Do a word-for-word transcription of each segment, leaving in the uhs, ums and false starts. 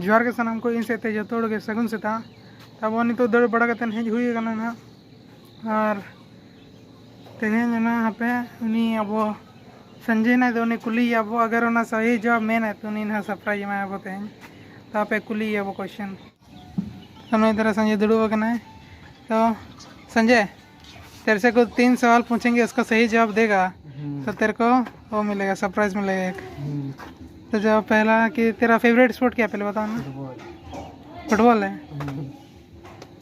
ᱡᱚᱦᱟᱨ ᱜᱮ ᱥᱟᱱᱟᱢ ᱠᱚ, ᱤᱧ ᱥᱮᱫ ᱛᱮ ᱡᱚᱛᱚ ᱦᱚᱲ ᱜᱮ ᱥᱟᱹᱜᱩᱱ ᱥᱮᱛᱟᱜ᱾ ᱟᱵᱚ ᱱᱤᱛᱚᱜ ᱫᱟᱹᱲ ᱵᱟᱲᱟ ᱠᱟᱛᱮ ᱦᱮᱡ ᱦᱩᱭ ᱟᱠᱟᱱᱟ ᱱᱟᱦᱟᱜ, ᱟᱨ ᱛᱮᱦᱮᱧ ᱚᱱᱟ ᱦᱟᱯᱮ ᱩᱱᱤ ᱟᱵᱚ ᱥᱚᱧᱡᱚᱭ ᱱᱟᱭ ᱫᱚ ᱩᱱᱤ ᱠᱩᱞᱤᱭᱮᱭᱟ ᱵᱚ, ᱟᱜᱟᱨ ᱚᱱᱟ ᱥᱟᱹᱦᱤ ᱡᱚᱵᱟᱵ ᱢᱮᱱᱟᱭ ᱛᱚ ᱩᱱᱤ ᱱᱟᱦᱟᱜ ᱥᱟᱨᱯᱨᱟᱭᱤᱡᱽ ᱮᱢᱟᱭᱟ ᱵᱚ ᱛᱮᱦᱮᱧ᱾ ᱛᱚ ᱟᱯᱮ ᱠᱩᱞᱤᱭᱮᱭᱟ ᱵᱚ ᱠᱚᱥᱪᱮᱱ᱾ ᱛᱚ ᱱᱩᱭ ᱫᱷᱟᱨᱟ ᱥᱚᱧᱡᱚᱭ ᱫᱩᱲᱩᱵ ᱟᱠᱟᱱᱟᱭ᱾ ᱛᱚ ᱥᱚᱧᱡᱚᱭ, तेरे से कुछ तीन सवाल पूछेंगे, उसका सही जवाब देगा तो तेरे को वो मिलेगा, सरप्राइज मिलेगा एक। तो जो पहला कि तेरा फेवरेट स्पोर्ट क्या है, पहले बताओ ना। फुटबॉल। फुटबॉल है।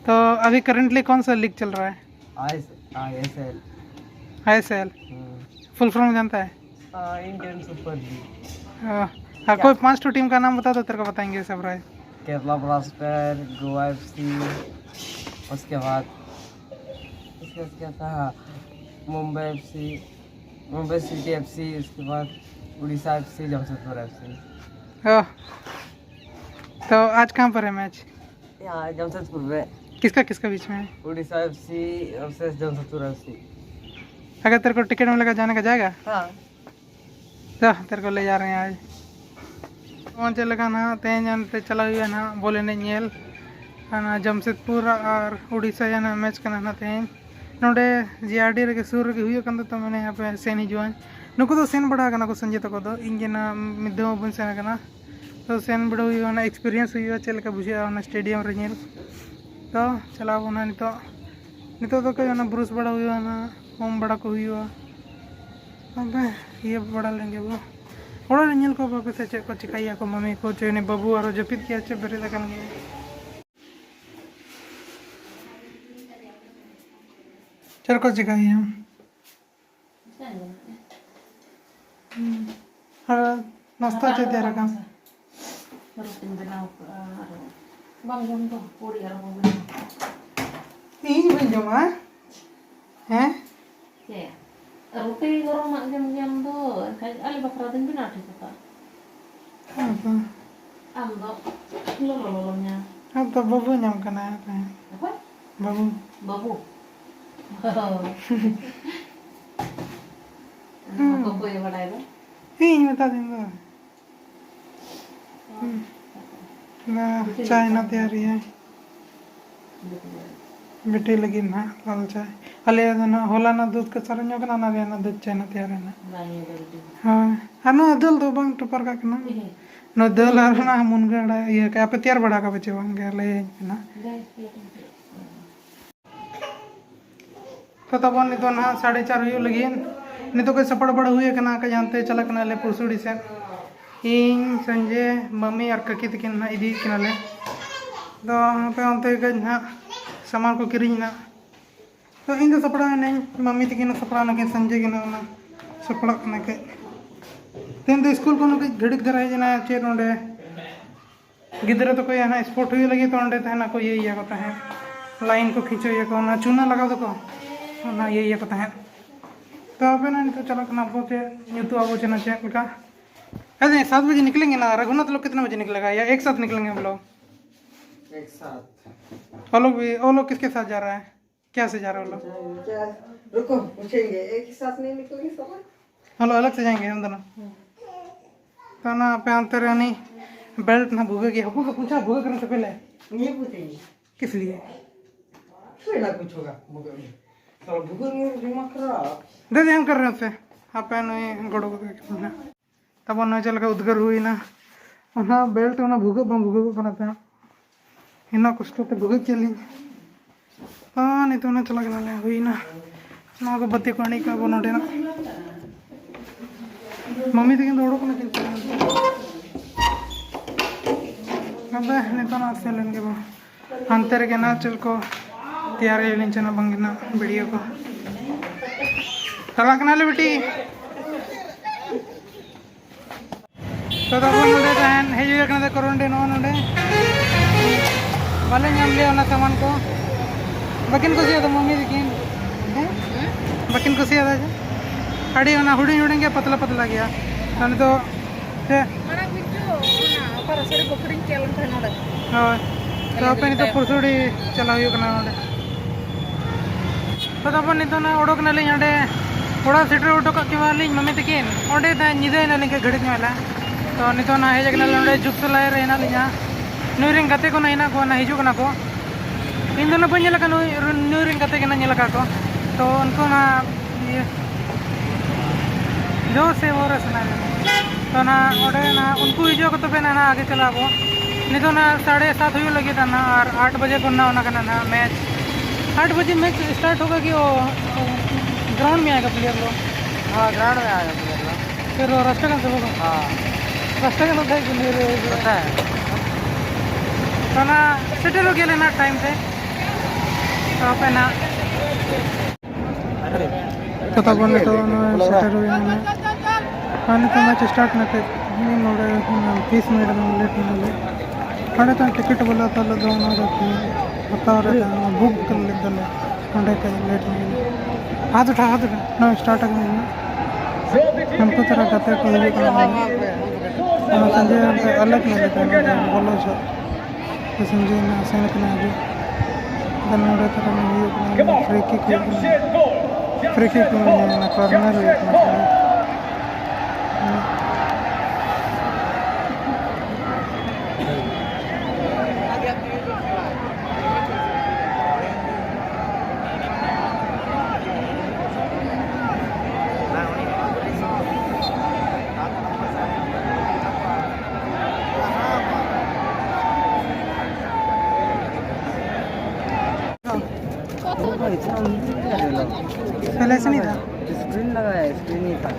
तो अभी करंटली कौन सा लीग चल रहा है? I S L. I S L. Full form जानता है? Indian super league. हाँ, कोई पांच ठो टीम का नाम बता दो, तेरे को बताएंगे सरप्राइज। Kerala blaster, Goa F C, उसके बाद उसके बाद क्या था, Mumbai F C, Mumbai city F C, उसके बाद Orissa F C, Jamshedpur F C. Oh, तो आज कहाँ पर है मैच? यहाँ जमशेदपुर में। किसका किसका बीच में है? Odisha F C versus Jamshedpur F C. अगर तेरे को टिकट मिलेगा, जाने का, जाएगा? हाँ। तो तेरे को ले जा रहे हैं आज। ᱱᱚᱣᱟ ᱪᱮᱫ ᱞᱮᱠᱟ ᱱᱟᱦᱟᱜ ᱛᱮᱦᱮᱧ ᱚᱱᱛᱮ ᱪᱟᱞᱟᱣ ᱦᱩᱭᱩᱜᱼᱟ ᱱᱟᱦᱟᱜ ᱵᱚᱞ ᱮᱱᱮᱡ ᱧᱮᱞ᱾ ᱚᱱᱟ ᱡᱟᱢᱥᱮᱫᱽᱯᱩᱨ ᱟᱨ ᱩᱰᱤᱥᱟ ᱨᱮᱱᱟᱜ ᱢᱮᱪ ᱠᱟᱱᱟ ᱱᱟᱦᱟᱜ ᱛᱮᱦᱮᱧ᱾ ᱱᱚᱰᱮ ᱡᱮ ᱟᱨ ᱰᱤ ᱨᱮᱜᱮ ᱥᱩᱨ ᱨᱮᱜᱮ ᱦᱩᱭᱩᱜ ᱠᱟᱱ ᱛᱟᱦᱮᱸ, ᱛᱚ ᱢᱟᱱᱮ ᱦᱟᱯᱮ ᱥᱮᱱ ᱦᱤᱡᱩᱜᱼᱟᱹᱧ᱾ ᱱᱩᱠᱩ ᱫᱚ ᱥᱮᱱ ᱵᱟᱲᱟ ᱟᱠᱟᱱᱟ ᱠᱚ ᱥᱚᱧᱡᱚᱭ ᱛᱟᱠᱚ ᱫᱚ, ᱤᱧ ᱜᱮ ᱱᱟᱦᱟᱜ ᱢᱤᱫ ᱫᱷᱟᱣ ᱦᱚᱸ ᱵᱟᱹᱧ ᱥᱮᱱ ᱟᱠᱟᱱᱟ᱾ ᱛᱚ ᱥᱮᱱ ᱵᱟᱲᱟ ᱦᱩᱭᱩᱜᱼᱟ, ᱚᱱᱟ ᱮᱠᱥᱯᱤᱨᱤᱭᱮᱱᱥ ᱦᱩᱭᱩᱜᱼᱟ ᱪᱮᱫ ᱞᱮᱠᱟ ᱵᱩᱡᱷᱟᱹᱜᱼᱟ ᱚᱱᱟ ᱥᱴᱮᱰᱤᱭᱟᱢ ᱨᱮ ᱧᱮᱞ᱾ ᱛᱚ ᱪᱟᱞᱟᱣ ᱟᱵᱚᱱ ᱱᱟᱦᱟᱜ ᱱᱤᱛᱚᱜ᱾ ᱱᱤᱛᱚᱜ ᱫᱚ ᱠᱟᱹᱡ ᱚᱱᱟ ᱵᱨᱩᱥ ᱵᱟᱲᱟ ᱦᱩᱭᱩᱜᱼᱟ, ᱚᱱᱟ ᱩᱢ ᱵᱟᱲᱟ ᱠᱚ ᱦᱩᱭᱩᱜᱼᱟ᱾ ᱟᱫᱚ ᱤᱭᱟᱹ ᱵᱟᱲᱟ ᱞᱮᱱ ᱜᱮ ᱵᱚ᱾ ᱚᱲᱟᱜ ᱨᱮ ᱧᱮᱞ ᱠᱚ ᱵᱟᱯᱮ ᱥᱮ ᱪᱮᱫ ᱠᱚ ᱪᱤᱠᱟᱹᱭᱮᱭᱟ ᱠᱚ ᱢᱟᱹᱢᱤ ᱠᱚ, ᱪᱮ ᱩᱱᱤ ᱵᱟᱹᱵᱩ ᱟᱨᱚ ᱡᱟᱹᱯᱤᱫ ᱠᱮᱜᱼᱟ ᱪᱮ ᱵᱮᱨᱮᱫ ᱟᱠᱟᱱ ᱜᱮᱭᱟ? ᱪᱮᱫ ᱠᱚ ᱪᱤᱠᱟᱹᱭᱮᱭᱟ? ᱦᱩᱸ᱾ ᱟᱨ ᱱᱟᱥᱛᱟ ᱪᱮᱫ ᱛᱮᱭᱟᱨ ᱟᱠᱟᱱ? ᱨᱩᱴᱤᱧ ᱵᱮᱱᱟᱣ ᱠᱟᱜᱼᱟ, ᱟᱨ ᱵᱟᱢ ᱡᱚᱢ ᱫᱚ ᱯᱩᱨᱤ ᱟᱨ ᱵᱟᱢ ᱡᱚᱢ᱾ ᱤᱧ ᱵᱟᱹᱧ ᱡᱚᱢᱟ᱾ ᱦᱮᱸ? ᱪᱮᱫ? ᱨᱩᱴᱤ ᱜᱚᱨᱚᱢᱟᱜ ᱜᱮᱢ ᱡᱚᱢ ᱫᱚ, ᱮᱱᱠᱷᱟᱡ ᱟᱞᱮ ᱵᱟᱠᱷᱨᱟ ᱫᱚᱧ ᱵᱮᱱᱟᱣ ᱴᱷᱤᱠ ᱟᱠᱟᱫ᱾ ᱦᱮᱸ ᱛᱚ᱾ ᱟᱢ ᱫᱚ ᱞᱚᱞᱚ ᱞᱚᱞᱚᱢ ᱧᱟᱢ᱾ ᱦᱮᱸ ᱛᱚ, ᱵᱟᱹᱵᱩ ᱧᱟᱢ ᱠᱟᱱᱟ᱾ ᱚᱠᱚᱭ? ᱵᱟᱹᱵᱩ᱾ ᱵᱟᱹᱵᱩ? ᱦᱩᱸ᱾ ᱚᱠᱚᱭᱮ ᱵᱟᱰᱟᱭ ᱫᱚ? ᱤᱧ ᱢᱮᱛᱟ ᱫᱤᱧ ᱫᱚ᱾ ᱦᱩᱸ᱾ ᱪᱟᱭ ᱱᱟ ᱛᱮᱭᱟᱨᱤᱭᱟᱭ ᱵᱤᱴᱤ ᱞᱟᱹᱜᱤᱫ ᱱᱟᱦᱟᱜ ᱞᱟᱞ ᱪᱟᱭ᱾ ᱟᱞᱮ ᱫᱚ ᱱᱟᱦᱟᱜ ᱦᱚᱞᱟᱱᱟᱜ ᱫᱩᱫᱷ ᱠᱚ ᱥᱟᱨᱮᱡ ᱧᱚᱜ ᱠᱟᱱᱟ, ᱚᱱᱟ ᱨᱮᱭᱟᱜ ᱱᱟᱦᱟᱜ ᱫᱩᱫᱷ ᱪᱟᱭ ᱱᱟᱦᱟᱜ ᱛᱮᱭᱟᱨ ᱮᱱᱟ᱾ ᱦᱳᱭ, ᱟᱨ ᱱᱚᱣᱟ ᱫᱟᱹᱞ ᱫᱚ ᱵᱟᱝ ᱴᱚᱯᱟᱨ ᱠᱟᱜ ᱠᱟᱱᱟ᱾ ᱱᱚᱣᱟ ᱫᱟᱹᱞ ᱟᱨ ᱚᱱᱟ ᱢᱩᱱᱜᱟᱹ ᱟᱲᱟᱜ ᱤᱭᱟᱹ ᱠᱟᱜ, ᱟᱯᱮ ᱛᱮᱭᱟᱨ ᱵᱟᱲᱟ ᱠᱟᱜ ᱯᱮ ᱪᱮ ᱵᱟᱝ ᱜᱮ, ᱞᱟᱹᱭᱟᱹᱧ ᱯᱮ ᱱᱟᱦᱟᱜ᱾ ᱛᱚ ᱛᱟᱵᱚᱱ ᱱᱤᱛᱚᱜ ᱱᱟᱦᱟᱜ ᱥᱟᱲᱮ ᱪᱟᱨ ᱦᱩᱭᱩᱜ ᱞᱟᱹᱜᱤᱫ᱾ ᱱᱤᱛᱚᱜ ᱜᱮ ᱥᱟᱯᱲᱟᱣ ᱵᱟᱲᱟ ᱦᱩᱭ ᱟᱠᱟᱱᱟ, ᱠᱟᱹᱡ ᱦᱟᱱᱛᱮ ᱪᱟᱞᱟᱜ ᱠᱟᱱᱟᱞᱮ ᱯᱩᱨᱥᱩᱲᱤ ᱥᱮᱫ᱾ ᱤᱧ, ᱥᱚᱧᱡᱮ, ᱢᱟᱹᱢᱤ ᱟᱨ ᱠᱟᱹᱠᱤ ᱛᱟᱹᱠᱤᱱ ᱱᱟᱦᱟᱜ ᱤᱫᱤᱭᱮᱫ ᱠᱤᱱᱟᱞᱮ᱾ ᱟᱫᱚ ᱦᱟᱯᱮ ᱚᱱᱛᱮ ᱜᱮ ᱠᱟᱹᱡ ᱱᱟᱦᱟᱜ ᱥᱟᱢᱟᱱ ᱠᱚ ᱠᱤᱨᱤᱧ ᱱᱟᱦᱟᱜ᱾ ᱛᱚ ᱤᱧ ᱫᱚ ᱥᱟᱯᱲᱟᱣ ᱮᱱᱟᱹᱧ, ᱢᱟᱹᱢᱤ ᱛᱟᱹᱠᱤᱱ ᱦᱚᱸ ᱥᱟᱯᱲᱟᱣ ᱱᱟᱠᱤᱱ, ᱥᱚᱧᱡᱮ ᱜᱮ ᱱᱟᱦᱟᱜ ᱚᱱᱟ ᱥᱟᱯᱲᱟᱜ ᱠᱟᱱᱟ ᱠᱟᱹᱡ᱾ ᱛᱮᱦᱮᱧ ᱫᱚ ᱥᱠᱩᱞ ᱠᱷᱚᱱ ᱠᱟᱹᱡ ᱜᱷᱟᱹᱲᱤᱠ ᱫᱷᱟᱨᱟ ᱦᱮᱡ ᱮᱱᱟ, ᱪᱮᱫ ᱚᱸᱰᱮ ᱜᱤᱫᱽᱨᱟᱹ ᱛᱟᱠᱚ ᱭᱟ ᱱᱟᱦᱟᱜ ᱥᱯᱳᱨᱴ ᱦᱩᱭᱩᱜ ᱞᱟᱹᱜᱤᱫ, ᱛᱚ ᱚᱸᱰᱮ ᱛᱟᱦᱮᱱᱟ ᱠᱚ, ᱤᱭᱟᱹᱭ ᱭᱟ ᱠᱚ ᱛᱟᱦᱮᱸᱫ, ᱞᱟᱭᱤᱱ ᱠᱚ ᱠᱷᱤᱪᱟᱹᱣ ᱭᱟ ᱠᱚ, ᱚᱱᱟ ᱪᱩᱱᱟ ᱞᱟᱜᱟᱣ ᱫᱚᱠᱚ, ᱚᱱᱟ ᱤᱭᱟᱹᱭ ᱭᱟ ᱠᱚ ᱛᱟᱦᱮᱸᱫ᱾ ᱛᱚ ᱟᱯᱮ ᱱᱟᱦᱟᱜ ᱱᱤᱛᱚᱜ ᱪᱟᱞᱟᱜ ᱠᱟᱱᱟ ᱟᱵᱚ ᱪᱮᱫ ᱧᱩᱛᱩ ᱟᱵᱚ ᱪᱮ ᱱᱟ ᱪᱮᱫ ᱞᱮᱠᱟ? अरे सात बजे निकलेंगे ना, रघुनाथ लोग कितने बजे निकलेगा? या एक साथ निकलेंगे हम लोग? एक साथ। वो लोग भी, वो लोग किसके साथ जा रहा है? क्या से जा रहे हो लोग? क्या? रुको, पूछेंगे। एक ही साथ नहीं निकलेंगे सब। हम लोग अलग से जाएंगे हम दोनों। तो ना पे अंतर यानी बेल्ट ना भुगेगी, हमको तो पूछा भुगे करने से पहले। नहीं पूछेंगे। किस लिए? फिर ना कुछ होगा भुगे में। तो भुगे में दिमाग खराब। दे दे, हम कर रहे हैं उससे। आप पहनो ये गोड़ों को। ᱛᱟᱵᱚᱱ ᱱᱚᱜᱼᱚᱭ ᱪᱮᱫ ᱞᱮᱠᱟ ᱩᱫᱽᱜᱟᱹᱨ ᱦᱩᱭᱱᱟ, ᱚᱱᱟ ᱵᱮᱞᱴ ᱚᱱᱟ ᱵᱷᱩᱜᱟᱹᱜ ᱵᱟᱝ ᱵᱷᱩᱜᱟᱹᱜᱚᱜ ᱠᱟᱱᱟ ᱛᱟᱦᱮᱸᱫ᱾ ᱤᱱᱟᱹ ᱠᱚᱥᱴᱚ ᱛᱮ ᱵᱷᱩᱜᱟᱹᱜ ᱠᱮᱫ ᱞᱤᱧ᱾ ᱟᱨ ᱱᱤᱛᱚᱜ ᱚᱱᱟ ᱪᱟᱞᱟᱜ ᱠᱟᱱᱟᱞᱮ, ᱦᱩᱭᱱᱟ᱾ ᱱᱚᱣᱟ ᱠᱚ ᱵᱟᱹᱛᱤ ᱠᱚ ᱟᱹᱬᱤᱡ ᱠᱟᱜᱼᱟ ᱵᱚᱱ ᱱᱚᱸᱰᱮᱱᱟᱜ᱾ ᱢᱟᱹᱢᱤ ᱛᱟᱹᱠᱤᱱ ᱫᱚ ᱚᱰᱚᱠ ᱠᱟᱱᱟ ᱠᱤᱱ᱾ ᱟᱫᱚ ᱱᱤᱛᱚᱜ ᱱᱟᱜ ᱥᱮᱱ ᱞᱮᱱ ᱜᱮ ᱵᱚᱱ᱾ ᱦᱟᱱᱛᱮ ᱨᱮᱜᱮ ᱱᱟᱜ ᱪᱮᱫ ᱠᱚ ᱛᱮᱭᱟᱨ ᱦᱩᱭ ᱞᱮᱱ ᱪᱚ ᱱᱟᱜ ᱵᱟᱝ ᱜᱮ ᱱᱟᱜ ᱵᱷᱤᱰᱤᱭᱳ ᱠᱚ᱾ ᱪᱟᱞᱟᱜ ᱠᱟᱱᱟᱞᱮ ᱵᱤᱴᱤ᱾ ᱛᱚ ᱛᱟᱨᱯᱚᱨ ᱱᱚᱰᱮ ᱛᱟᱦᱮᱱ ᱦᱮᱡ ᱦᱩᱭ ᱟᱠᱟᱱᱟ ᱠᱚᱨᱚᱱᱰᱤ ᱱᱚᱜᱼᱚ ᱱᱚᱰᱮ᱾ ᱵᱟᱞᱮ ᱧᱟᱢ ᱞᱮᱭᱟ ᱚᱱᱟ ᱥᱟᱢᱟᱱ ᱠᱚ᱾ ᱵᱟᱹᱠᱤᱱ ᱠᱩᱥᱤᱭᱟᱫᱟ ᱢᱟᱹᱢᱤ ᱛᱟᱹᱠᱤᱱ᱾ ᱦᱮᱸ? ᱵᱟᱹᱠᱤᱱ ᱠᱩᱥᱤᱭᱟᱫᱟ ᱡᱮ? ᱟᱹᱰᱤ ᱚᱱᱟ ᱦᱩᱰᱤᱧ ᱦᱩᱰᱤᱧ ᱜᱮ ᱯᱟᱛᱞᱟ ᱯᱟᱛᱞᱟ ᱜᱮᱭᱟ᱾ ᱛᱚ ᱱᱤᱛᱚᱜ ᱪᱮᱫ? ᱢᱟᱨᱟᱝ ᱯᱤᱧᱪᱩ, ᱚᱱᱟ ᱚᱠᱟᱨᱮ ᱥᱟᱹᱨᱤ ᱯᱩᱠᱷᱨᱤᱧ ᱪᱟᱞᱟᱣ ᱞᱮᱱ ᱛᱟᱦᱮᱸ ᱱᱚᱰᱮ᱾ ᱦᱳᱭ᱾ ᱛᱚ ᱟᱯᱮ ᱱᱤᱛᱚᱜ ᱯᱩᱨᱥᱩᱲᱤ ᱪᱟᱞᱟᱣ ᱦᱩᱭᱩᱜ ᱠᱟᱱᱟ ᱱᱚᱰᱮ᱾ ᱛᱚ ᱛᱟᱨᱯᱚᱨ ᱱᱤᱛᱚᱜ ᱱᱟ ᱚᱰᱚᱠ ᱱᱟᱞᱤᱧ ᱦᱟᱸᱰᱮ, ᱚᱲᱟᱜ ᱥᱮᱴᱮᱨ ᱦᱚᱴᱚ ᱠᱟᱜ ᱠᱤᱱᱟᱞᱤᱧ ᱢᱟᱹᱢᱤ ᱛᱟᱹᱠᱤᱱ᱾ ᱚᱸᱰᱮ ᱫᱟ ᱧᱤᱫᱟᱹᱭ ᱱᱟᱞᱤᱧ ᱠᱟᱹᱡ ᱜᱷᱟᱹᱲᱤᱡ ᱧᱚᱜ ᱞᱟ᱾ ᱛᱚ ᱱᱤᱛᱚᱜ ᱱᱟ ᱦᱮᱡ ᱠᱟᱱᱟᱞᱤᱧ ᱱᱚᱰᱮ ᱡᱩᱜᱽ ᱥᱟᱞᱟᱭ ᱨᱮ ᱦᱮᱱᱟᱜ ᱞᱤᱧᱟ᱾ ᱱᱩᱭ ᱨᱮᱱ ᱜᱟᱛᱮ ᱠᱚ ᱱᱟ ᱦᱮᱱᱟᱜ ᱠᱚᱣᱟ, ᱱᱟ ᱦᱤᱡᱩᱜ ᱠᱟᱱᱟ ᱠᱚ᱾ ᱤᱧ ᱫᱚ ᱱᱟ ᱵᱟᱹᱧ ᱧᱮᱞ ᱟᱠᱟᱫ, ᱱᱩᱭ, ᱱᱩᱭ ᱨᱮᱱ ᱜᱟᱛᱮ ᱜᱮ ᱱᱟ ᱧᱮᱞ ᱟᱠᱟᱫ ᱠᱚ᱾ ᱛᱚ ᱩᱱᱠᱩ ᱱᱟ ᱤᱭᱟᱹ ᱡᱳᱨ ᱥᱮ ᱦᱚᱨ ᱥᱟᱱᱟ ᱞᱮᱱᱟ᱾ ᱛᱚ ᱱᱟ ᱚᱸᱰᱮ ᱱᱟ ᱩᱱᱠᱩ ᱦᱤᱡᱩᱜ ᱟᱠᱚ, ᱛᱚᱵᱮ ᱱᱟ ᱟᱜᱮ ᱪᱟᱞᱟᱜ ᱟᱵᱚ᱾ ᱱᱤᱛᱚᱜ ᱱᱟ ᱥᱟᱲᱮ ᱥᱟᱛ ᱦᱩᱭᱩᱜ ᱞᱟᱹᱜᱤᱫ ᱱᱟ, ᱟᱨ ᱟᱴ ᱵᱟᱡᱮ ᱠᱷᱚᱱ ᱱᱟ ᱚᱱᱟ ᱠᱟᱱᱟ ᱱᱟ ᱢᱮᱪ᱾ ᱟᱴ ᱵᱟᱡᱮ ᱢᱮᱪ ᱥᱴᱟᱨᱴ ᱦᱳᱜᱟ ᱠᱤ? ᱳ, ᱜᱨᱟᱣᱩᱱᱰ ᱢᱮ ᱟᱭᱮᱜᱟ ᱯᱞᱮᱭᱟᱨ ᱞᱳᱜ? ᱦᱟᱸ, ᱜᱨᱟᱣᱩᱱᱰ ᱢᱮ ᱟᱭᱮᱜᱟ ᱯᱞᱮᱭᱟᱨ ᱞᱳᱜ᱾ ᱯᱷᱤᱨ ᱨᱟᱥᱛᱟ ᱠᱟᱱ ᱛᱟᱵᱚᱱᱟ᱾ ᱦᱟᱸ᱾ ᱨᱟᱥᱛᱟ ᱠᱟᱱ ᱛᱟᱵᱚᱱᱟ᱾ ᱯᱷᱤᱨ ᱨᱟᱥᱛᱟ ᱠᱟᱱ ᱛᱟᱵᱚᱱᱟ᱾ ᱛᱚ ᱱᱟ ᱥᱮᱴᱮᱨᱚᱜ ᱜᱮᱭᱟᱞᱮ ᱱᱟ ᱴᱟᱭᱤᱢ ᱛᱮ᱾ ᱛᱚ ᱟᱯᱮ ᱱᱟ ᱡᱚᱛᱚ ᱠᱚ ᱱᱤᱛᱚᱜ ᱱᱚᱜᱼᱚᱭ ᱥᱮᱴᱮᱨ ᱦᱩᱭ ᱮᱱᱟ᱾ ᱟᱨ ᱱᱤᱛᱚᱜ ᱢᱮᱪ ᱥᱴᱟᱨᱴ ᱱᱟ ᱠᱟᱹᱡ ᱱᱚᱰᱮ ᱛᱤᱥ ᱢᱤᱱᱤᱴ ᱜᱟᱱ ᱞᱮᱴ ᱮᱱᱟ ᱞᱮ᱾ ᱚᱸᱰᱮ ᱫᱚ ᱴᱤᱠᱤᱴ ᱵᱟᱞᱟ ᱛᱟᱞᱮ ᱫᱚ ᱚᱱᱟ ᱫᱚ ᱦᱟᱛᱟᱣ ᱨᱮ ᱵᱩᱠ ᱞᱮᱫ ᱫᱚᱞᱮ ᱚᱸᱰᱮ ᱠᱟᱹᱡ ᱞᱮᱴ ᱮᱱᱟ᱾ ᱦᱟᱛ ᱩᱴᱷᱟ, ᱦᱟᱛ ᱩᱴᱷᱟ᱾ ᱱᱚᱜᱼᱚᱭ ᱥᱴᱟᱨᱴ ᱟᱠᱟᱱᱟ᱾ ᱩᱱᱠᱩ ᱛᱚᱨᱟ ᱜᱟᱛᱮ ᱠᱚ ᱦᱤᱡᱩᱜ ᱠᱟᱱᱟ᱾ ᱚᱱᱟ ᱥᱟᱸᱡᱮ ᱟᱞᱟᱜᱽ ᱧᱚᱜ ᱞᱮᱠᱟ ᱵᱚᱞᱚ ᱡᱚᱦᱚᱜ᱾ ᱥᱮᱱ ᱡᱮ ᱱᱟ ᱥᱮᱱ ᱠᱟᱱᱟ ᱟᱹᱰᱤ᱾ ᱟᱫᱚ ᱱᱚᱰᱮ ᱛᱟᱨᱟ ᱦᱩᱭᱩᱜ ᱠᱟᱱᱟ, ᱯᱷᱨᱤ ᱠᱤᱠ ᱦᱩᱭᱩᱜ ᱠᱟᱱᱟ, ᱯᱷᱨᱤ ᱠᱤᱠ ᱠᱚ ᱢᱮᱱᱟ, ᱠᱚᱨᱱᱟᱨ ᱦᱩᱭᱩᱜ ᱠᱟᱱᱟ᱾ पहले ऐसे नहीं था। स्क्रीन लगाया, स्क्रीन नहीं था।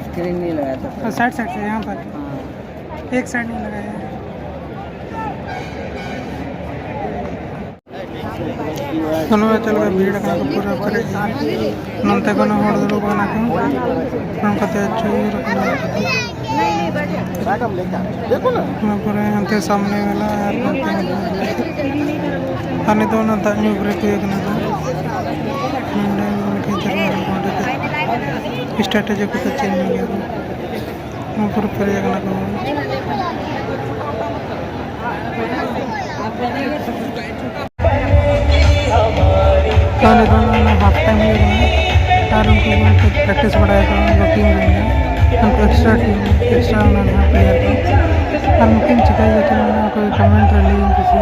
स्क्रीन नहीं लगाया था। तो साइड साइड से यहाँ पर। हाँ। एक साइड नहीं लगाया है। ᱱᱚᱣᱟ ᱪᱮᱫ ᱞᱮᱠᱟ ᱵᱷᱤᱲ ᱟᱠᱟᱱᱟ ᱠᱚ, ᱯᱩᱨᱟᱹ ᱯᱮᱨᱮᱡ ᱜᱮ᱾ ᱱᱚᱱᱛᱮ ᱠᱷᱚᱱ ᱦᱚᱸ ᱦᱚᱲ ᱫᱩᱲᱩᱵ ᱟᱠᱟᱱᱟ ᱠᱚ, ᱱᱚᱝᱠᱟᱛᱮ ᱟᱹᱪᱩᱨ ᱟᱠᱟᱱᱟ᱾ ᱚᱱᱟ ᱯᱚᱨᱮ ᱦᱟᱱᱛᱮ ᱥᱟᱢᱱᱮ ᱢᱮᱞᱟ ᱟᱨ ᱱᱚᱱᱛᱮ ᱢᱮᱞᱟ᱾ ᱟᱨ ᱱᱤᱛᱚᱜ ᱚᱱᱟ ᱫᱟᱜ ᱧᱩ ᱵᱨᱮᱠ ᱦᱩᱭ ᱟᱠᱟᱱᱟ ᱠᱚ᱾ ᱱᱚᱸᱰᱮ ᱢᱟᱱᱮ ᱠᱤ ᱡᱟᱭᱜᱟ ᱨᱮ ᱱᱚᱸᱰᱮ ᱫᱚ ᱥᱴᱨᱮᱴᱮᱡᱤ ᱠᱚ ᱪᱮᱫ ᱧᱚᱜ ᱜᱮᱭᱟ ᱠᱚ᱾ ᱱᱚᱣᱟ ᱯᱚᱨᱮ ᱯᱮᱨᱮᱡ ᱟᱠᱟᱱᱟ ᱠᱚ᱾ ᱛᱟᱦᱚᱞᱮ ᱫᱚ ᱚᱱᱟ ᱦᱟᱯ ᱴᱟᱭᱤᱢ ᱦᱩᱭ ᱠᱟᱱᱟ᱾ ᱟᱨ ᱩᱱᱠᱩ ᱠᱚ ᱯᱨᱮᱠᱴᱤᱥ ᱵᱟᱲᱟᱭᱟᱠᱚ, ᱩᱱᱠᱩ ᱴᱤᱢ ᱨᱮᱱ ᱜᱮ᱾ ᱩᱱᱠᱩ ᱮᱠᱥᱴᱨᱟ ᱴᱤᱢ, ᱮᱠᱥᱴᱨᱟ ᱚᱱᱟ ᱱᱟᱦᱟᱜ ᱯᱞᱮᱭᱟᱨ ᱠᱚ᱾ ᱟᱨ ᱱᱩᱠᱤᱱ ᱪᱤᱠᱟᱹᱭ ᱜᱮᱭᱟ ᱠᱤᱱ, ᱚᱱᱟ ᱚᱠᱚᱭ ᱠᱚᱢᱮᱱᱴ ᱨᱮ ᱞᱟᱹᱭᱟᱹᱧ ᱯᱮᱥᱮ᱾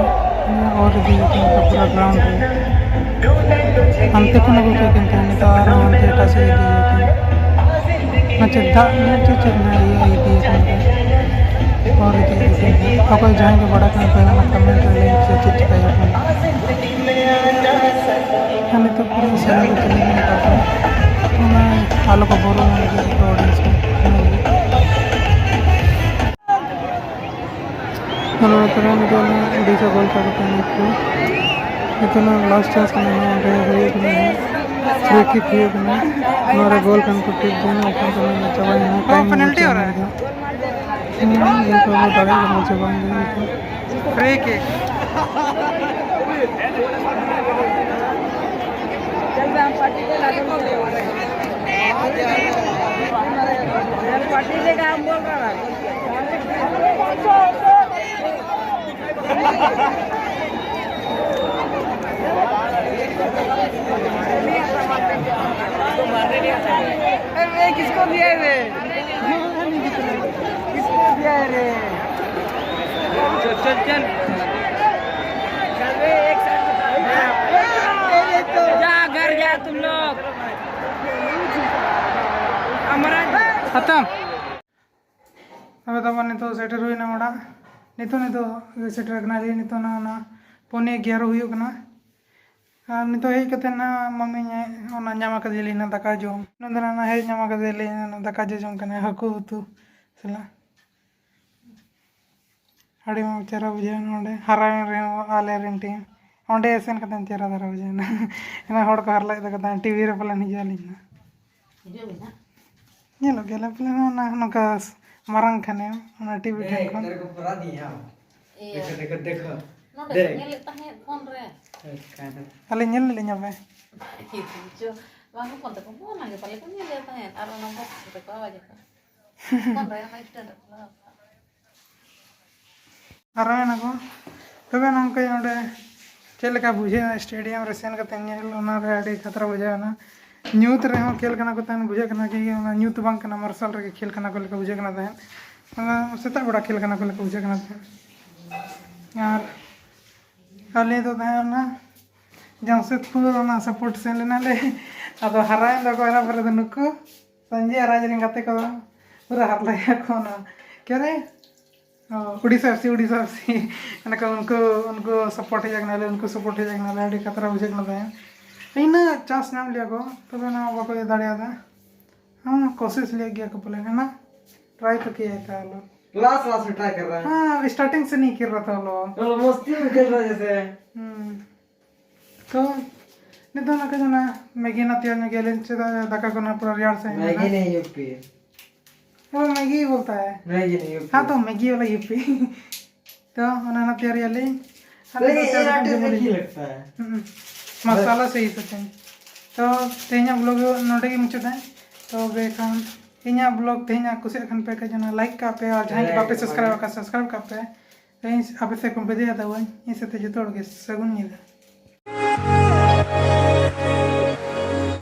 ᱚᱨ ᱤᱫᱤᱭᱟᱠᱤᱱ ᱠᱚ ᱯᱩᱨᱟᱹ ᱜᱨᱟᱣᱩᱱᱰ ᱨᱮ᱾ ᱦᱟᱱᱛᱮ ᱠᱷᱚᱱ ᱟᱹᱜᱩ ᱠᱮᱫ ᱠᱤᱱ ᱛᱟᱦᱮᱸᱫ, ᱱᱤᱛᱚᱜ ᱟᱨᱦᱚᱸ ᱦᱟᱱᱛᱮ ᱮᱴᱟᱜ ᱥᱮᱫ ᱤᱫᱤᱭᱟᱠᱤᱱ᱾ ᱚᱱᱟ ᱪᱮᱫ ᱫᱟᱜ ᱧᱩ ᱪᱮ ᱪᱮᱫ ᱚᱱᱟ ᱤᱭᱟᱹ ᱤᱫᱤᱭᱟᱠᱤᱱ ᱛᱟᱦᱮᱸᱫ᱾ ᱚᱨ ᱤᱫᱤᱭᱟᱠᱤᱱ ᱛᱟᱦᱮᱸᱫ᱾ ᱚᱠᱚᱭ ᱡᱟᱦᱟᱸᱭ ᱜᱮ ᱵᱟᱲᱟᱭ ᱠᱷᱟᱱ ᱯᱮ, ᱚᱱᱟ ᱠᱚᱢᱮᱱᱴ ᱨᱮ ᱞᱟᱹᱭ ᱯᱮᱥᱮ ᱪᱮᱫ ᱪᱤᱠᱟᱹᱭᱟᱠᱤᱱ᱾ ᱟᱨ ᱱᱤᱛᱚᱜ ᱯᱩᱨᱟᱹ ᱥᱮᱨᱮᱧ ᱠᱚ ᱪᱟᱹᱞᱩ ᱠᱟᱱᱟ, ᱛᱟᱨᱯᱚᱨᱮ ᱚᱱᱟ ᱟᱞᱚ ᱠᱚ ᱵᱳᱨᱚᱜ ᱢᱟ ᱞᱟᱹᱜᱤᱫ ᱛᱮ ᱚᱰᱤᱭᱮᱱᱥ ᱠᱚ᱾ ᱚᱱᱟ ᱛᱟᱭᱚᱢ ᱫᱚ ᱚᱱᱟ ᱩᱰᱤᱥᱟ ᱜᱳᱞ ᱠᱟᱜᱚᱡᱽ ᱠᱟᱱᱟ ᱠᱚ᱾ ᱱᱤᱛᱚᱜ ᱚᱱᱟ ᱞᱟᱥᱴ ᱪᱟᱱᱥ ᱠᱟᱱᱟ, ᱚᱸᱰᱮ ᱦᱩᱭᱩᱜ ᱠᱟᱱᱟ, ᱯᱷᱨᱤ ᱠᱤᱠ ᱦᱩᱭᱩᱜ ᱠᱟᱱᱟ᱾ ᱱᱚᱣᱟ ᱨᱮ ᱜᱳᱞ ᱠᱟᱱ ᱠᱚ ᱴᱷᱤᱠ ᱜᱮ, ᱚᱱᱟ ᱠᱷᱟᱱ ᱫᱚ ᱪᱟᱵᱟᱭᱮᱱᱟ, ᱴᱟᱭᱤᱢ ᱯᱮᱱᱟᱞᱴᱤ ᱢᱩᱪᱟᱹᱫ ᱦᱚᱨᱟ ᱮᱱᱟ᱾ ᱦᱩᱸ, ᱤᱱᱠᱟᱹ ᱫᱚ ᱫᱟᱲᱮᱭᱟᱜ ᱠᱟᱱᱟ ᱥᱮ ᱵᱟᱝ ᱜᱮ ᱱᱤᱛᱚᱜ᱾ ᱯᱷᱨᱤ ᱠᱤᱠ᱾ चल बे, हम पार्टी देगा, हम बोल रहा है। अरे, किसको दिया है बे? किसको दिया है रे? चल, चल, चल। जा, घर जा तुम लोग। हमारा खत्म। ᱟᱫᱚ ᱛᱟᱵᱚᱱ ᱱᱤᱛᱚᱜ ᱥᱮᱴᱮᱨ ᱦᱩᱭᱱᱟ ᱚᱲᱟᱜ᱾ ᱱᱤᱛᱚᱜ, ᱱᱤᱛᱚᱜ ᱥᱮᱴᱮᱨ ᱠᱟᱱᱟ ᱞᱤᱧ᱾ ᱱᱤᱛᱚᱜ ᱱᱟ, ᱚᱱᱟ ᱯᱚᱱᱮ ᱮᱜᱟᱨᱚ ᱦᱩᱭᱩᱜ ᱠᱟᱱᱟ᱾ ᱟᱨ ᱱᱤᱛᱚᱜ ᱦᱮᱡ ᱠᱟᱛᱮ ᱱᱟ ᱢᱟᱢᱤ ᱚᱱᱟ ᱧᱟᱢ ᱟᱠᱟᱫᱮᱭᱟᱞᱤᱧ ᱱᱟ ᱫᱟᱠᱟ ᱡᱚᱢ᱾ ᱱᱚᱸᱰᱮ ᱱᱟ ᱦᱮᱡ ᱧᱟᱢ ᱟᱠᱟᱫᱮᱭᱟᱞᱤᱧ ᱱᱟ ᱫᱟᱠᱟ ᱡᱚ ᱡᱚᱢ ᱠᱟᱱᱟ, ᱦᱟᱹᱠᱩ ᱩᱛᱩ ᱥᱟᱞᱟᱜ᱾ ᱟᱹᱰᱤ ᱢᱚᱡᱽ ᱪᱮᱦᱨᱟ ᱵᱩᱡᱷᱟᱹᱣ ᱮᱱᱟ ᱚᱸᱰᱮ᱾ ᱦᱟᱨᱟ ᱨᱮᱦᱚᱸ ᱟᱞᱮ ᱨᱮᱱ ᱴᱤᱢ ᱚᱸᱰᱮ ᱥᱮᱱ ᱠᱟᱛᱮ ᱪᱮᱦᱨᱟ ᱫᱷᱟᱨᱟ ᱵᱩᱡᱷᱟᱹᱣ ᱮᱱᱟ᱾ ᱮᱱᱟ ᱦᱚᱲ ᱠᱚ ᱦᱟᱨᱞᱟᱭᱮᱫ ᱠᱟᱱ ᱛᱟᱦᱮᱸᱫ, ᱴᱤᱵᱷᱤ ᱨᱮ ᱯᱟᱞᱮᱱ ᱦᱤᱡᱩᱜ ᱟᱹᱞᱤᱧ ᱱᱟ᱾ ᱦᱤᱡᱩᱜ ᱵᱤᱱ ᱦᱟᱸᱜ᱾ ᱧᱮᱞᱚᱜ ᱜᱮᱭᱟᱞᱮ ᱯᱟᱞᱮᱱ ᱚᱱᱟ ᱱᱚᱝᱠᱟ ᱢᱟᱨᱟᱝ ᱠᱷᱟᱱᱮ ᱚᱱᱟ ᱴᱤᱵᱷᱤ ᱴᱷᱮᱱ ᱠᱷᱚᱱ᱾ ᱤᱭᱟᱹ᱾ ᱱᱚᱰᱮ ᱠᱚ ᱧᱮᱞᱮᱫ ᱛᱟᱦᱮᱸᱫ ᱯᱷᱳᱱ ᱨᱮ᱾ ᱟᱞᱮ ᱧᱮᱞ ᱞᱮᱫ ᱞᱤᱧᱟ ᱯᱮ? ᱪᱚ, ᱵᱟᱝ ᱦᱚᱯᱚᱱ ᱛᱟᱠᱚ ᱯᱷᱳᱱ ᱟᱜᱮ ᱯᱟᱞᱮ ᱠᱚ ᱧᱮᱞᱮᱫ ᱛᱟᱦᱮᱸᱫ ᱟᱨ ᱚᱱᱟ ᱵᱚᱠᱥ ᱨᱮᱠᱚ ᱟᱣᱟᱡ ᱟᱠᱟᱫ᱾ ᱯᱷᱳᱱ ᱨᱮ ᱚᱱᱟ ᱥᱴᱮᱱᱰ ᱨᱮ ᱠᱚ ᱞᱟᱜᱟᱣ ᱠᱟᱜ᱾ ᱦᱟᱨᱟᱭᱮᱱᱟ ᱠᱚ᱾ ᱛᱚᱵᱮ ᱱᱚᱝᱠᱟ ᱱᱚᱰᱮ ᱪᱮᱫ ᱞᱮᱠᱟ ᱵᱩᱡᱷᱟᱹᱜᱼᱟ ᱥᱴᱮᱰᱤᱭᱟᱢ ᱨᱮ ᱥᱮᱱ ᱠᱟᱛᱮ ᱧᱮᱞ, ᱚᱱᱟ ᱨᱮ ᱟᱹᱰᱤ ᱠᱷᱟᱛᱨᱟ ᱵᱩᱡᱷᱟᱹᱣ ᱮᱱᱟ᱾ ᱧᱩᱛ ᱨᱮᱦᱚᱸ ᱠᱷᱮᱞ ᱠᱟᱱᱟ ᱠᱚ ᱛᱟᱦᱮᱸᱫ, ᱵᱩᱡᱷᱟᱹᱜ ᱠᱟᱱᱟ ᱠᱤ ᱚᱱᱟ ᱧᱩᱛ ᱵᱟᱝ ᱠᱟᱱᱟ, ᱢᱟᱨᱥᱟᱞ ᱨᱮᱜᱮ ᱠᱷᱮᱞ ᱠᱟᱱᱟ ᱠᱚ ᱞᱮᱠᱟ ᱵᱩᱡᱷᱟᱹᱜ ᱠᱟᱱᱟ ᱛᱟᱦᱮᱸᱫ᱾ ᱚᱱᱟ ᱥᱮᱛᱟᱜ ᱵᱮᱲᱟ ᱠᱷᱮᱞ ᱠᱟᱱᱟ ᱠᱚ ᱞᱮᱠᱟ ᱵᱩᱡᱷᱟᱹᱜ ᱠᱟᱱᱟ ᱛᱟᱦᱮᱸᱫ᱾ ᱟᱨ ᱟᱞᱮ ᱫᱚ ᱛᱟᱦᱮᱸ ᱚᱱᱟ ᱡᱟᱢᱥᱮᱫᱽᱯᱩᱨ ᱚᱱᱟ ᱥᱟᱯᱳᱨᱴ ᱥᱮᱱ ᱞᱮᱱᱟᱞᱮ᱾ ᱟᱫᱚ ᱦᱟᱨᱟᱭᱮᱱ ᱫᱚᱠᱚ ᱚᱱᱟ ᱯᱚᱨᱮ ᱫᱚ ᱱᱩᱠᱩ ᱥᱚᱧᱡᱚᱭ ᱟᱨ ᱨᱟᱡᱽ ᱨᱮᱱ ᱜᱟᱛᱮ ᱠᱚ ᱯᱩᱨᱟᱹ ᱦᱟᱨᱞᱟᱭᱟ ᱠᱚ ᱚᱱᱟ ᱠᱮ ᱨᱮ ᱚ, Odisha F C, Odisha F C. ᱚᱱᱟ ᱠᱚ ᱩᱱᱠᱩ, ᱩᱱᱠᱩ ᱥᱟᱯᱳᱨᱴ ᱦᱮᱡ ᱟᱠᱟᱱᱟᱞᱮ, ᱩᱱᱠᱩ ᱥᱟᱯᱳᱨᱴ ᱦᱮᱡ ᱟᱠᱟᱱᱟᱞᱮ, ᱟᱹᱰᱤ ᱠᱷᱟᱛᱨᱟ ᱵᱩᱡᱷᱟᱹᱜ ᱠᱟᱱᱟ ᱛᱟᱦᱮᱸᱫ᱾ ᱤᱱᱟᱹ ᱪᱟᱱᱥ ᱧᱟᱢ ᱞᱮᱭᱟ ᱠᱚ, ᱛᱚᱵᱮ ᱱᱚᱣᱟ ᱵᱟᱠᱚ ᱤᱭᱟᱹ ᱫᱟᱲᱮᱭᱟᱫᱟ᱾ ᱦᱮᱸ, ᱠᱳᱥᱤᱥ ᱞᱮᱫ ᱜᱮᱭᱟ ᱠᱚ ᱯᱟᱞᱮ, ᱦᱮᱸ, ᱴᱨᱟᱭ ᱛᱚ ᱠᱤᱭᱟ ᱛᱷᱟ ᱞᱳᱜ᱾ क्लास क्लास में ट्राई कर रहा है। हाँ, स्टार्टिंग से नहीं खेल रहा था लोग। वो लोग मस्ती में खेल रहा है जैसे। हम्म। तो ᱱᱤᱛᱚᱜ ᱱᱟᱠᱟ ᱡᱚᱱᱟ ᱢᱮᱜᱤ ᱱᱟ ᱛᱮᱭᱟᱨ ᱧᱚᱜ ᱜᱮᱭᱟ ᱞᱤᱧ, ᱪᱮᱫᱟᱜ ᱫᱟᱠᱟ ᱠᱚ ᱱᱟ ᱯᱩᱨᱟᱹ ᱨᱮᱭᱟᱲ ᱥᱟᱺᱦᱤᱡ मैगी ᱢᱮᱱᱟᱜᱼᱟ᱾ नहीं यूपी। वो मैगी ही बोलता है। मैगी नहीं यूपी। हाँ, तो मैगी वाला यूपी। तो ᱚᱱᱟ ᱱᱟ ᱛᱮᱭᱟᱨ ᱭᱟᱞᱤᱧ᱾ ᱟᱨ लेकिन ᱱᱤᱛᱚᱜ ये ᱪᱟᱞᱟᱜ आटे ᱠᱟᱱ से ᱡᱚᱢ नहीं ᱟᱹᱞᱤᱧ᱾ लगता है। ᱦᱩᱸ, ᱢᱟᱥᱟᱞᱟ ᱥᱮ ᱤᱭᱟᱹ ᱠᱟᱛᱮ᱾ ᱛᱚ ᱛᱮᱦᱮᱧᱟᱜ ᱵᱞᱚᱜ ᱱᱚᱰᱮ ᱜᱮ ᱢᱩᱪᱟᱹᱫᱟ᱾ ᱛᱚᱵᱮ ᱠᱷᱟᱱ ᱤᱧᱟᱹᱜ ᱵᱞᱚᱜ ᱛᱮᱦᱮᱧᱟᱜ ᱠᱩᱥᱤᱭᱟᱜ ᱠᱷᱟᱱ ᱯᱮ ᱠᱷᱟᱡ ᱡᱚᱱᱟ ᱞᱟᱭᱤᱠ ᱠᱟᱜ ᱯᱮ, ᱟᱨ ᱡᱟᱦᱟᱸᱭ ᱜᱮ ᱵᱟᱯᱮ ᱥᱟᱵᱥᱠᱨᱟᱭᱤᱵ ᱟᱠᱟᱫ ᱥᱟᱵᱥᱠᱨᱟᱭᱤᱵ ᱠᱟᱜ ᱯᱮ᱾ ᱛᱮᱦᱮᱧ ᱟᱯᱮ ᱥᱮᱫ ᱠᱷᱚᱱ ᱵᱤᱫᱟᱹᱭ ᱦᱟᱛᱟᱣᱟᱹᱧ᱾ ᱤᱧ ᱥᱟᱛᱮ ᱡᱚᱛᱚ ᱦᱚᱲ ᱜᱮ ᱥᱟᱹᱜᱩᱱ ᱧᱤᱫᱟᱹ᱾